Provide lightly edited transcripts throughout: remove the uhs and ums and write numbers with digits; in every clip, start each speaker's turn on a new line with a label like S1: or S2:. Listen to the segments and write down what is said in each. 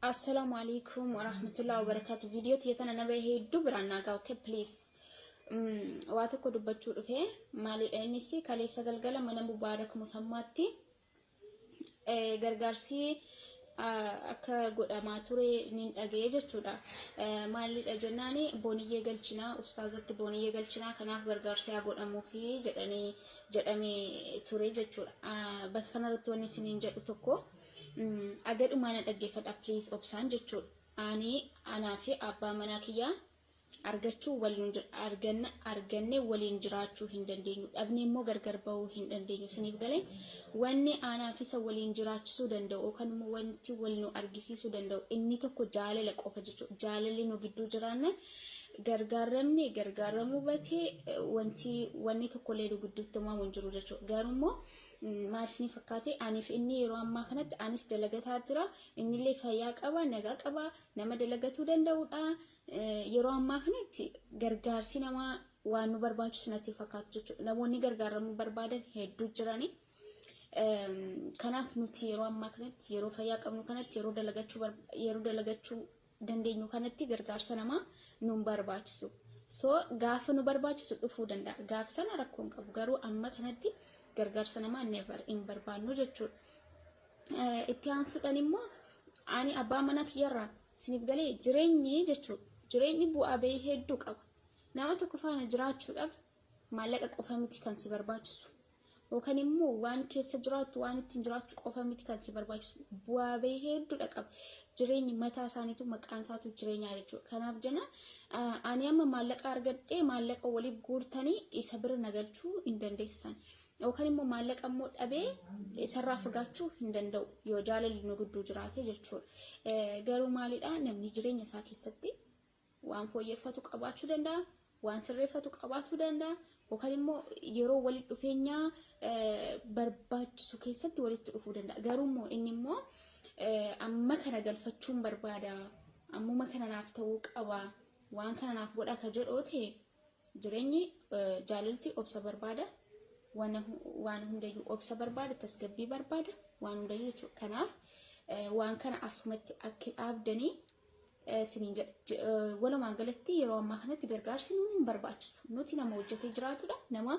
S1: Assalaamu alaikum warahmatullahi wabarakatuh. Viidiyoo tiyya tana nama hedduu biraan naa ga'a. Okay, please. Waa tokko dubbachuu dhufe. Maalidha innis? Kaleessa galgala mana Mubaarak Musammaatti gargaarsi akka godhamaa ture nin dhaga'e jechuudha. Maalidha jennaani, booniyyee galchinaa, ustaazatti booniyyee galchinaa, kanaaf gargaarsi haa godhamuufi jedhanii jedhamee ture jechuudha. Bakka kanarratti wanni isiniin jedhu tokko, agadhumaa na dhaggeeffadha please, obsaan jechuudha. Ani anaa fi abbaa manaa kiyyaa argachuu waliin arganna, arganne waliin jiraachuu hin dandeenyu. Dhabne immoo gargar bahuu hin dandeenyu. Isiniif galee? Wanni anaaf isa waliin jiraachisuu danda'u yookaan immoo wanti wal nu argisiisuu danda'u inni tokko jaalala qofa jechuudha. Jaalalli nu gidduu jiraannan, gargaaramne gargaaramuu batee, wanti wanni tokkollee nu gidduutti uumamu hin jiru jechuudha. Garuu immoo maal isinii fakkaate, aniif inni yeroo ammaa kanatti anis dalagataa jira, innillee fayyaa qaba, nagaa qaba, nama dalagatuu danda'udha. Yeroo ammaa kanatti gargaarsi namaa waan nu barbaachisu natti fakkaatu jechuudha. Namoonni gargaaramuu barbaadan hedduu jirani. Kanaaf nuti yeroo ammaa kanatti, yeroo fayyaa qabnu kanatti, yeroo dalagachuu dandeenyu kanatti gargaarsa namaa nu barbaachisu. So gaafa nu barbaachisu dhufuu danda'a. Gaaf sana rakkoon qabu, garuu amma kanatti gargaarsa namaa never hin barbaannu jechuudha. Itti aansuudhaan immoo ani abbaa manaa kiyyarraa, isiniif galee, jireenyi jechuudha. Jireenyi bu'aa bahii hedduu qaba. Nama tokko faana jiraachuudhaaf maallaqa qofa miti kan si barbaachisu. Yookaan immoo waan keessa jiraattu, waan ittiin jiraachuu qofa miti kan si barbaachisu. Bu'aa bahii hedduudha qaba. Jireenyi mataa isaaniitu maqaan isaatu jireenyaa jechuudha. Kanaaf jenna, ani amma maallaqa argadhee maallaqa waliif guurtanii isa bira na galchuu hin dandeessan. Yookaan immoo maallaqa immoo dhabee isarraa fagaachuu hin danda'u yoo jaalalli nu gidduu jiraate jechuudha. Garuu maalidhaa, namni jireenya isaa keessatti waan fooyyeffatu qabaachuu danda'a, waan sirreeffatu qabaachuu danda'a, yookaan immoo yeroo walitti dhufeenya barbaachisu keessatti walitti dhufuu danda'a. Garuu immoo inni immoo amma kana galfachuun barbaada, ammuma kana naaf ta'uu qaba, waan kana naaf godha ka jedhoo ta'e, jireenyi jaalalti obsa barbaada. Waan hundayyuu obsa barbaada, tasgabbii barbaada, waan hundayyuu jechuudha. Kanaaf waan kana asumatti akka dhaabdanii isiniin jedha. Walumaa galatti yeroo ammaa kanatti gargaarsi nu hin barbaachisu. Nuti nama hojjetee jiraatudha. Nama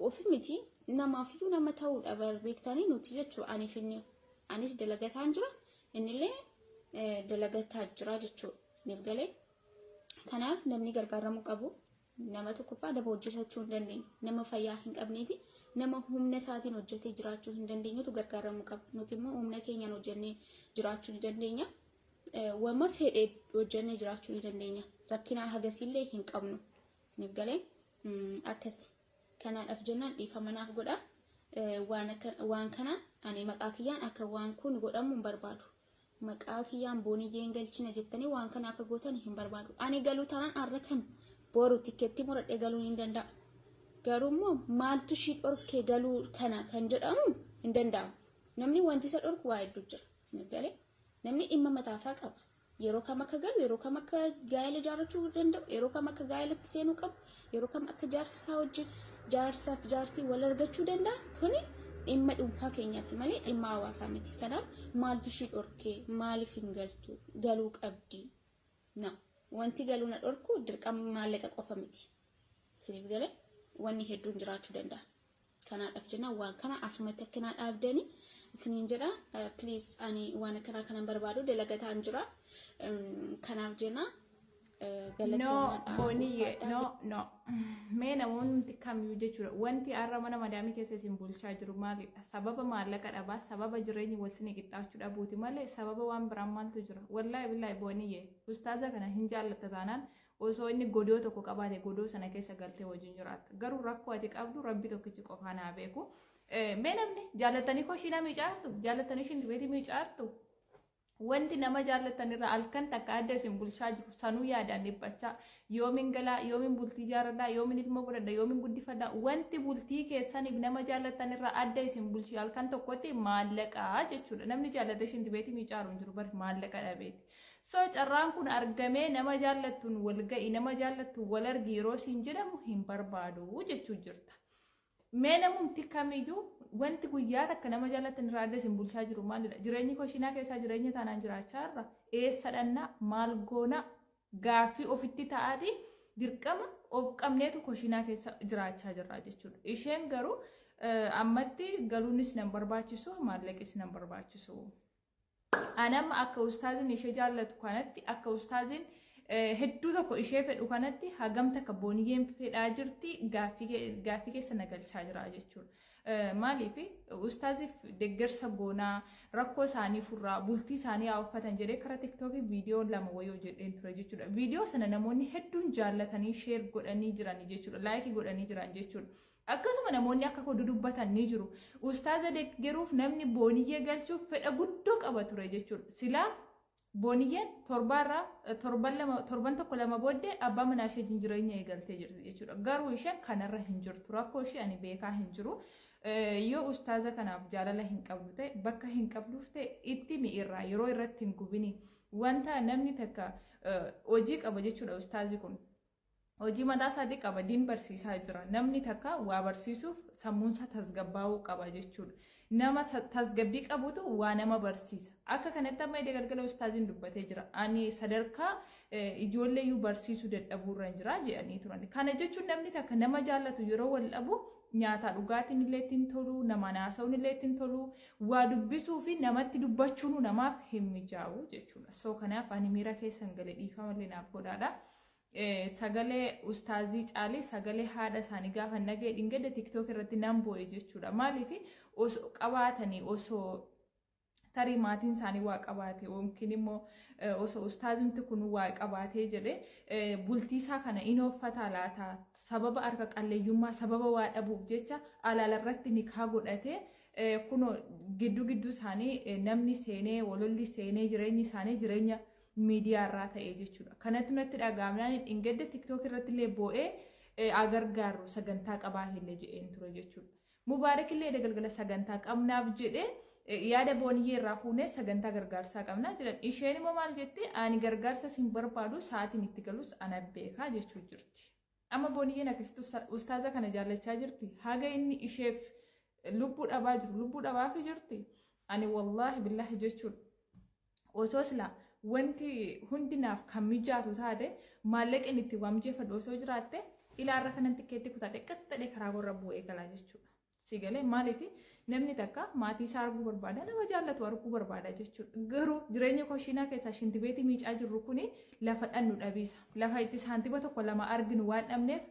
S1: ofi miti, namaafiyyuu nama ta'uudha beektanii nuti jechuudha. Aniif inni, anis dalagataan jira, innillee dalagataa jira jechuudha. Isiniif galee? Kanaaf namni gargaaramuu qabu nama tokkoffaa nama hojjetachuu hin dandeenye, nama fayyaa hin qabnee fi nama humna isaatiin hojjetee jiraachuu hin dandeenyetu gargaaramuu qaba. Nuti immoo humna keenyaan hojjennee jiraachuu ni dandeenya. Wama fedhe hojjennee jiraachuu ni dandeenya. Rakkina hagasiillee hin qabnu. Isiniif galee? Akkasi. Kanaadhaaf jennaan dhiifama naaf godha. Waan kana ani maqaa kiyyaan akka waan kun godhamu hin barbaadu. Maqaa kiyyaan booniyyeen galchina jettanii waan kana akka gootan hin barbaadu. Ani galuu taanaan har'a kan boru tikkeetti muradhee galuu hin danda'a. Garuu immoo maaltu ishii dhorkee galuu kana kan jedhamu hin danda'amu. Namni wanti isa dhorku waa hedduu jira. Isiniif galee? Namni dhimma mataasaa qaba. Yeroo kam akka galu, yeroo kam akka gaa'ela ijaarrachuu danda'u, yeroo kam akka gaa'elatti seenuu qabu, yeroo kam akka jaarsa isaa wajjin, jaarsaaf jaartii wal argachuu danda'a. Kuni dhimma dhuunfaa keenyaati malee dhimma hawaasaa miti. Kanaaf maaltu ishii dhorkee, maaliif hin galtu, galuu qabdi? Na wanti galuu na dhorku dirqama maallaqa qofa miti. Isiniif galee? Wanni hedduun jiraachuu danda'a. Kanaadhaaf jenna, waan kana asumatti akka naa dhaabdanii isiniin jedha. Please, ani waan akkanaa kanan barbaadu, dalagataan jira. Kanaaf jenna.
S2: No, booniyye, no, no. Mee namoonni kamiyyuu jechuudha. Wanti har'a mana madaamii keessa isin bulchaa jiru maalidha? Sababa maallaqa dhabaa, sababa jireenyi wal isinii qixxaachuu dhabuuti malee sababa waan biraan maaltu jira? Wallaahi billaahi, booniyye, ustaaza kana hin jaallatta taanaan, osoo inni godoo tokko qabaate godoo sana keessa galtee wajjin jiraatta. Garuu rakkoo ati qabdu Rabbi tokkichi qofaa naa beeku. Mee namni jaallattanii koshiina miicaartu, jaallattanii shintibeetii miicaartu? Wanti nama jaallattan irraa halkan takka adda isin bulchaa jiru sanuu yaadaan dhiphachaa, yoomin galaa, yoomin bultii ijaarradhaa, yoomin ilmoo godhadha, yoomin guddifadhaa, wanti bultii keessaniif nama jaallattan irraa adda isin bulchi halkan tokkotti maallaqaa jechuudha. Namni jaallatee shintibeetii miicaaru hin jiru bari maallaqa dhabeeti. So carraan kun argamee nama jaallattuun wal ga'i, nama jaallattuun wal argi yeroo siin jedhamu hin barbaadu jechuu jirta. Mee namumti kamiyyuu wanti guyyaa takka nama jaallatan irraa adda isin bulchaa jiru maalidha? Jireenyi koshinaa keessaa jireenya taanaan jiraachaa irra eessa dhannaa maal goona gaaffii ofitti ta'aati dirqama of qabneetu koshinaa keessa jiraachaa jirra jechuudha. Isheen garuu ammatti galuunis nan barbaachisu, maallaqis nan barbaachisu. Anamma akka ustaaziin ishee jaallatu kanatti, akka ustaaziin hedduu tokko ishee fedhu kanatti, hagam takka Booniyyeen fedhaa jirti gaaffii keessa nagalchaa jira jechuudha. Maaliif ustaaziif deeggarsa goonaa, rakkoo isaanii furraa, bultii isaanii haa uffatan jedhee karaa TikTokii viidiyoo 2 wayii hojjedheen ture jechuudha. Viidiyoo sana namoonni hedduun jaallatanii share godhanii jiran jechuudha. Like godhanii jiran jechuudha. Akkasuma namoonni akka koo dudubbatan ni jiru. Ustaaza deeggaruuf namni Booniyyee galchuuf fedha guddoo qaba ture jechuudha. Silaa Booniyyeen torbaarraa torban 2, torban 1 2 booddee abbaa manaa ishee jireenya eegaltee jirti jechuudha. Garuu isheen kanarra hin jirtu. Rakkoo ishee ani beekaa hin jiru. Yoo ustaaza kanaaf jaalala hin qabdu ta'e, bakka hin qabduuf ta'e, itti mi'irraa yeroo irratti hin gubini. Wanta namni takka hojii qaba jechuudha ustaazi kun. Hojii mataa isaatii qaba, diin barsiisaa jira. Namni takka waa barsiisuuf sammuunsaa tasgabbaa'uu qaba jechuudha. Nama tasgabbii qabutu waa nama barsiisa. Akka kanatti amma edee galgala ustaaziin dubbatee jira. Ani sadarkaa ijoollee iyyuu barsiisuu dadhabuurra jira jedhanii turan. Kana jechuun namni takka nama jaallatu yeroo wal dhabu nyaataa dhugaatiin illee ittiin tolu, nama haasa'uun illee ittiin tolu, waa dubbisuu fi namatti dubbachuun namaaf hin mijaa'u jechuudha. So kanaaf ani miira keessan galee dhiifama illee naaf godhaadha. Sagalee ustaazii caalii sagalee haadha isaanii gaafa nagee dhingedde TikTok irratti nan bo'e jechuudha. Maaliif osoo qabaatanii, osoo tarii maatiin isaanii waa qabaate yookiin immoo osoo ustaazimti kun waa qabaatee jedhe bultii isaa kana in uffata laata? Sababa harka qalleeyyummaa, sababa waa dhabuuf jecha alaala irratti nikaa godhatee kunoo gidduu gidduu isaanii namni seenee, walolli seenee, jireenyi isaanii jireenya miidiyaa irraa ta'e jechuudha. Kanatti natti dhaga'amnaan dhingedde TikTok irratti illee bo'ee agargaaru sagantaa qabaa illee jedheen ture jechuudha. Mubaarak illee galgala sagantaa qabnaaf jedhee yaada Booniyyee irraa fuunee sagantaa gargaarsaa qabnaa jedhan. Isheen immoo maal jetti? Ani gargaarsa sin barbaadu, sa'aatiin itti galus ana beekaa jechuu jirti. Amma Booniyyeen akkasitti ustaaza kana jaallachaa jirti. Haga inni isheef lubbuu dhabaa jiru lubbuu dhabaafi jirti. Ani wallaahi billaahi jechuudha. Osoo silaa wanti hundi naaf kan mijaatu taate, maallaqni itti waa mijeeffadhu osoo jiraatte, ilaarra kanan tikkeetti kutadhe qaxxadhee karaa gorra bu'ee galaa jechuudha. Si galee? Maaliif namni takka maatii isaa arguu barbaada, nama jaallatu arguu barbaada jechuudha. Garuu jireenya koshiinaa keessaa shintibeetii miicaa jirru kuni lafa dhannu dhabiisa. Lafa itti saantima 1 2 arginu waan dhabneef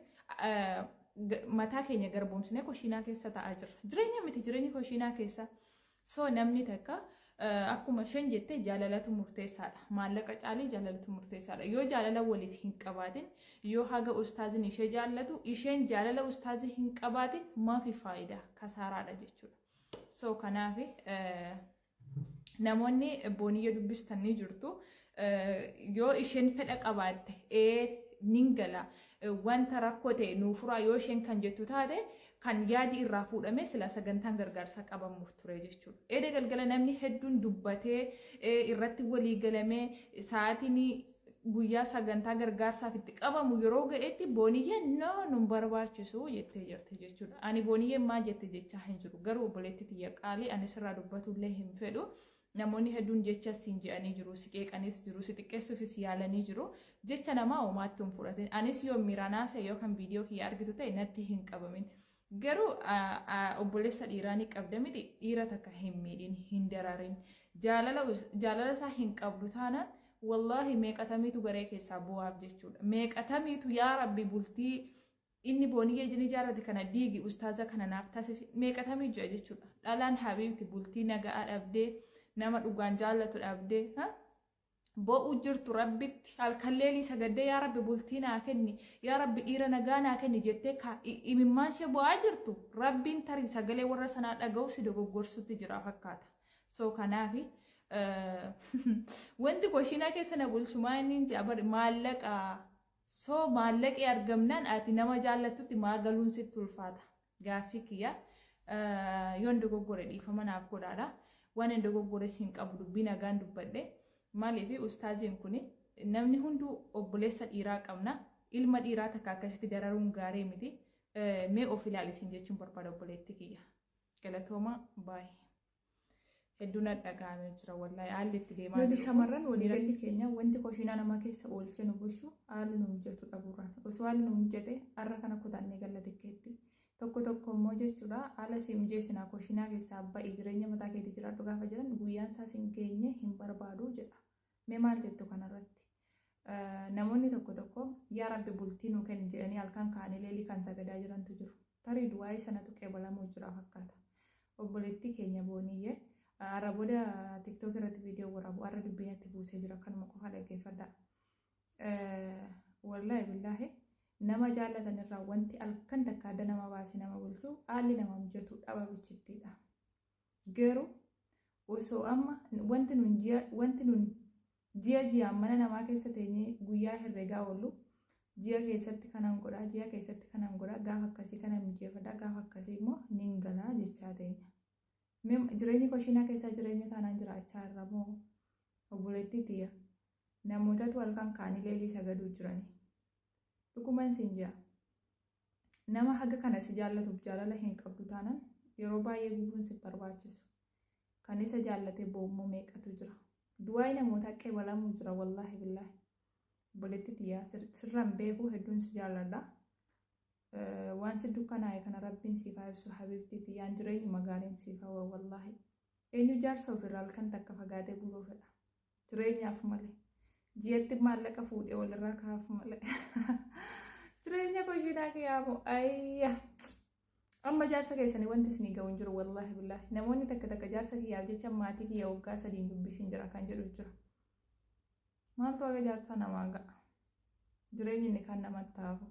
S2: mataa keenya garboomsinee koshiinaa keessa taa'aa jirra. Jireenya miti jireenyi koshiinaa keessa. So namni takka akkuma isheen jette jaalalatu murteessaadha. Maallaqa caalii jaalalatu murteessaadha. Yoo jaalala waliif hin qabaatin, yoo haga ustaaziin ishee jaallatu isheen jaalala ustaazii hin qabaatin, maafi faayidaa kasaaraadha jechuudha. So kanaaf namoonni Booniyyee dubbistan ni jirtu. Yoo isheen fedha qabaatte, ee nin gala, wanta rakkoo ta'e nuu furaa yoo isheen kan jettu taate, kan yaadi irraa fuudhamee sila sagantaan gargaarsaa qabamuuf ture jechuudha. Eeda galgala namni hedduun dubbatee irratti walii galamee sa'aatiin guyyaa sagantaa gargaarsaaf itti qabamu yeroo ga'etti Booniyyeen no, nun barbaachisu jettee jirti jechuudha. Ani Booniyyeen maal jette jechaa hin jiru. Garuu obboleetti tiyya qaalii, ani sirraa dubbatullee hin fedhu. Namoonni hedduun jecha siin je'anii jiru, si qeeqanis jiru, si xiqqeessuufis yaalanii jiru. Jecha namaa homaatti hin fudhatin. Anis yoo miiranaase yoo kan viidiyoo kiyya argitu ta'e natti hin qabamin. Garuu obboleessa dhiiraa ni qabda miti, dhiira takka hin miidhin, hin dararin. Jaalala isaa hin qabdu taanaan, wallaahi meeqatamiitu garee keessaa bu'aaf jechuudha. Meeqatamiitu yaa Rabbi bultii inni Booniyyee jini jaarrate kana diigi, ustaaza kana naaf taasisi meeqatamii jira jechuudha. Dhalaan habiibti bultii nagaa dhabdee, nama dhugaan jaallatu dhabdee bo'uu jirtu, Rabbitti halkan leelii sagaddee, yaa Rabbi bultii naa kenni, yaa Rabbi dhiira nagaa naa kenni jettee imimmaan ishee bo'aa jirtu, Rabbiin tarii sagalee warra sanaa dhaga'uuf si dogoggorsutti jira fakkaata. So kanaafi wanti koshiinaa keessa na bulchumaa inni jedha maallaqa. So maallaqee argamnaan ati nama jaallattutti maa galuun sitti ulfaata? Gaaffii kiyya. Yoon dogoggore dhiifama naaf godhaadha. Waan hin dogoggores hin qabu, dubbii nagaan dubbadhe. Maaliif ustaaziin kun namni hunduu obboleessa dhiiraa qabna. Ilma dhiiraa takka akkasitti dararuun gaarii miti. Mee of ilaalisiin jechuun barbaada obboleettii kiyya. Galatooma baay'ee. Hedduu na dhaga'amee jira wallaahi haalli itti deemaa
S3: Nuti
S2: jiru.
S3: shamarran waliigalli keenya wanti koshiinaa nama keessa oolchee nu bulchu haalli nu mijatu dhabuurraan. Osoo haalli nu mijate har'a kana kutannee galla tikkeetti. Tokko tokko immoo jechuudha haala si mijeessinaa koshiinaa keessaa ba'i jireenya mataa keetii jiraadhu gaafa jedhan guyyaan isaa sin geenye hin barbaadu jedha. Mee maal jettu kanarratti? Namoonni tokko tokko yaa Rabbi bultii nuu kenni jedhanii halkan ka'anii leelii kan sagadaa jirantu jiru. Tarii du'aayii sanatu qeebalamuu jira fakkaata. Obboleettii keenya Booniyyee har'a booda TikTok irratti viidiyoo waraabu har'a dubbiin itti buusee jira kanuma qofa dhaggeeffadhaa. Wallaahi billaahi nama jaallatan irraa wanti halkan takka adda nama baasee nama bulchu haalli nama mijatu dhaba bichittiidha. Garuu osoo amma wanti nun ji'a ji'aan mana namaa keessa teenyee guyyaa herregaa oollu ji'a keessatti kanan godhaa ji'a keessatti kanan godhaa gaafa akkasii kana mijeeffadhaa gaafa akkasii immoo nin galaa jechaa teenya. Jireenyi koshiinaa keessaa jireenya taanaan jiraachaa irra moo obboleettii tiyya namootatu halkan ka'anii leelii sagaduu jiranii. Dhuguman siin jira. Nama haga kana si jaallatuuf jaalala hin qabdu taanaan yeroo baay'ee gubuun si barbaachisu. Kan isa jaallatee boommoo meeqatu jira. Du'aayi namoota qeebalamuu jira wallaahi billaahi. Obboleettii tiyya sirraan beekuu hedduun si jaalladha. Waan si dukkanaa'e kana rabbiin siif haa ibsu habiibtii tiyyaan jireenyu magaaliin siif hawwa wallaahi. Eenyu jaarsa ofirraa halkan takka fagaatee buluu fedha. Jireenyaaf malee. Ji'atti maallaqa fuudhee walirraa kaa'aaf malee. Jireenya koshiinaa kiyaamu ayya. Amma jaarsa keessanii wanti isinii ga'u hin jiru wallaahi billaahi. Namoonni takka takka jaarsa kiyyaaf jecha maatii kiyya waggaa sadiin dubbisiin jira kan jedhu jira. Maaltu haga jaarsa namaa ga'a? Jireenyi inni kan namatti hafu.